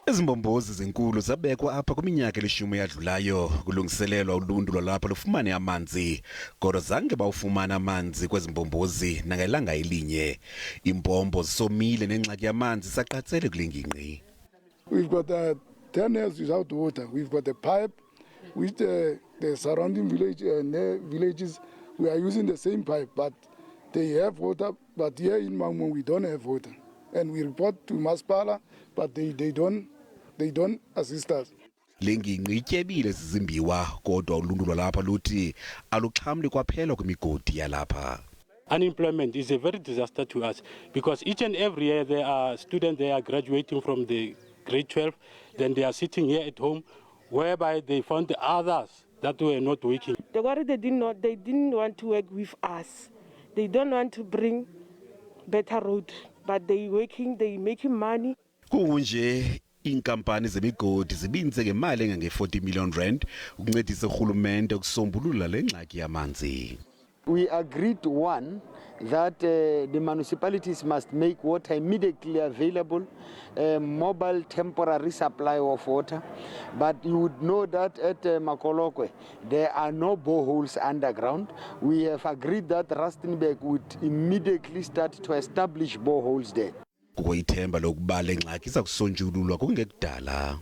Ezi mbombozi zinkulu zabekwa apha kwiminyaka elishumi eyadlulayo kulungiselelwa uluntu lwalapha lufumane amanzi, kodwa zange bawufumana amanzi kwezi mbombozi nangelanga elinye. Iimpompo zisomile nengxaki yamanzi isaqatsele kule ngingqi. We've got 10 years without water. We've got a pipe which the surrounding village and villages, we are using the same pipe, but they have water, but here in Mangaung we don't have water. And we report to Masipala, but they don't assist us. Le ngingqi ityebile zizimbiwa, kodwa uluntu lwalapha luthi aluxhamli kwaphela kwimigodi yalapha. Unemployment is a very disaster to us because each and every year there are students, they are graduating from the grade 12, then they are sitting here at home, whereby they found the others that were not working. The worry, they didn't want to work with us. They don't want to bring better road, but they working, they making money. Kunje iinkampani zemigodi zibinze ngemali engange-40 million rand ukuncedisa urhulumente ukusombulula le ngxaki yamanzi. We agreed, one, that the municipalities must make water immediately available, mobile temporary supply of water. But you would know that at Makolokwe, there are no boreholes underground. We have agreed that Rustenburg would immediately start to establish boreholes there. Kukho ithemba lokuba le ngxaki iza kusonjululwa kungekudala.